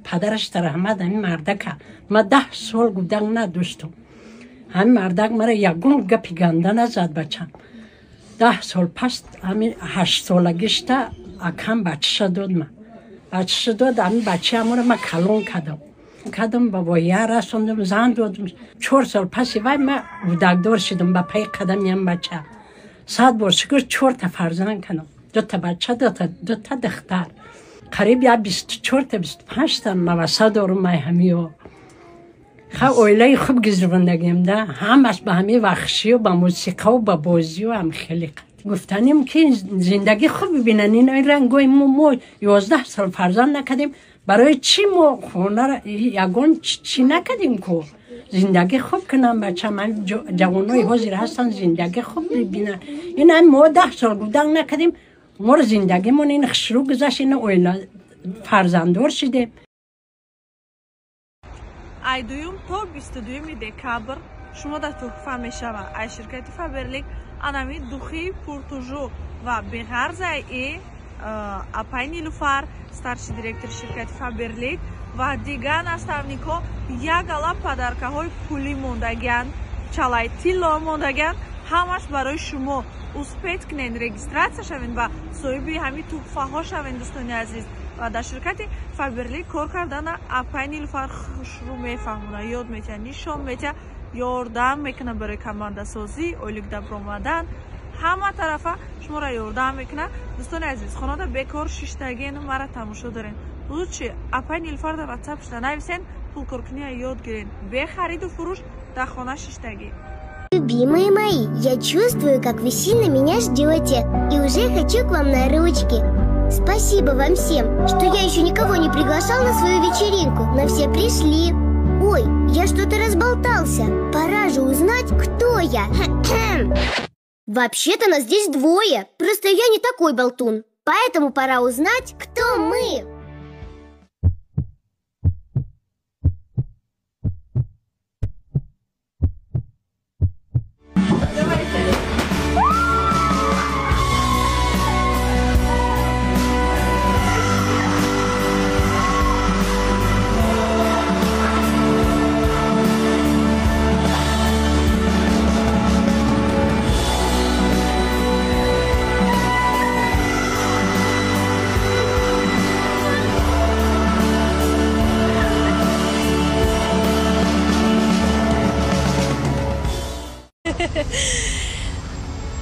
Падараш раҳмат ҳамин мардака. Ма 10 сол гуданг надоштам. Ҳамин мардак мара ягон гапи ганда назад бачам. 10 сол пас ҳамин 8 солагишта акам бачаша дод ма. Бачаша дод, ҳамин бачаамро ма калон кардам. Кардам ба воя расондам, зан додам. 4 сол паси вай ма гудакдор шудам ба пайи қадами ҳам бача. 100 бор шукр 4 та фарзанд кардам. 2 та бача, 2 та духтар. Қариб я 24 та 25 та маваса дорум май ҳамиё. Ха оилаи хуб гузарондагием да, ҳамаш ба ҳамин вахшию ба мусиқаву ба бозию ҳам хеле гуфтанем ки зиндагӣ хуб бибинанд. Ин рангои мо 11 сол фарзанд накардем. Барои чӣ мо хонара ягон чӣ накардем ку? Зиндагӣ хуб кунам бачам. Ҷавонои ҳозир ҳастанд, зиндагӣ хуб бибинанд. Ин мо 10 сол гуданг накардем, моро зиндагимон ин хушрӯ гузашт, ин оила фарзанддор шудем. Ай 2 то 22 декабр шумо дар туҳфа мешавад ай ширкати Фаберлик анами духи пуртужу ва беғарзаи апай Нилуфар, старший директори ширкати Фаберлик ва дигар наставникҳо як ала подаркаҳои пулӣ мондагианд, чалаи тилло мондагианд, ҳамаш барои шумо. Успеть кунед, регистрация шавед ва соҳиби ҳамин туҳфаҳо шавед, дӯстони азиз. Ва дар ширкати Фаберлик кор кардана апай Нилуфар хушрӯ мефаҳмона, ёд метиҳад, нишон метиҳад, ёрдам мекунад барои командасозӣ, ойлик даромадан, ҳама тарафа шуморо ёрдам мекунад. Дӯстони азиз, хонада бекор шиштагиену мара тамошо дорен. Лучше апай Нилуфар дар WhatsApp шуда нависен, пулкоркуния ёд гирен. Бе хариду фурӯш дар хона шиштагӣ. Любимые мои, я чувствую, как вы сильно меня ждете, и уже хочу к вам на ручки. Спасибо вам всем, что я еще никого не приглашал на свою вечеринку, но все пришли. Ой, я что-то разболтался. Пора же узнать, кто я. Вообще-то нас здесь двое, просто я не такой болтун. Поэтому пора узнать, кто мы.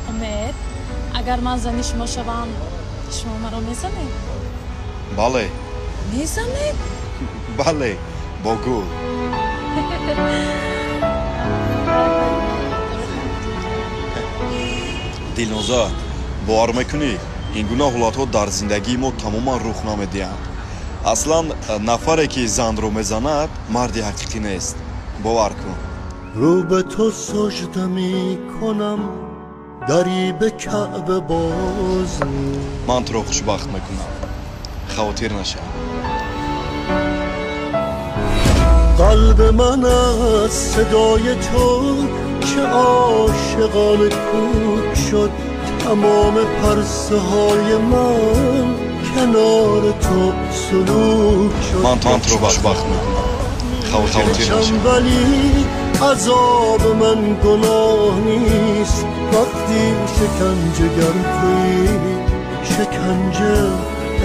Умед, агар ман зани шумо шавам, шумо маро мезанед? Бале. Мезанед? Бале, бо гул. Дилноза, бовар мекунӣ, ин гуна ҳолатҳо дар зиндагии мо тамоман рух намедиҳанд. Аслан нафаре ки занро мезанад, марди ҳақиқӣ нест. Бовар кун. رو به تو سجده می کنم دری به کعبه باز. من تو رو خوشبخت میکنم، خاطر نشم. قلب من از صدای تو که عاشقانه کوک شد، تمام پرسه های من کنار تو سلوک شد. من تو رو خوشبخت میکنم، خاطر نشم. ولی عذاب من گناه نیست وقتی شکنجه گر تویی، شکنجه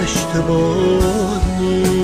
اشتباه نیست.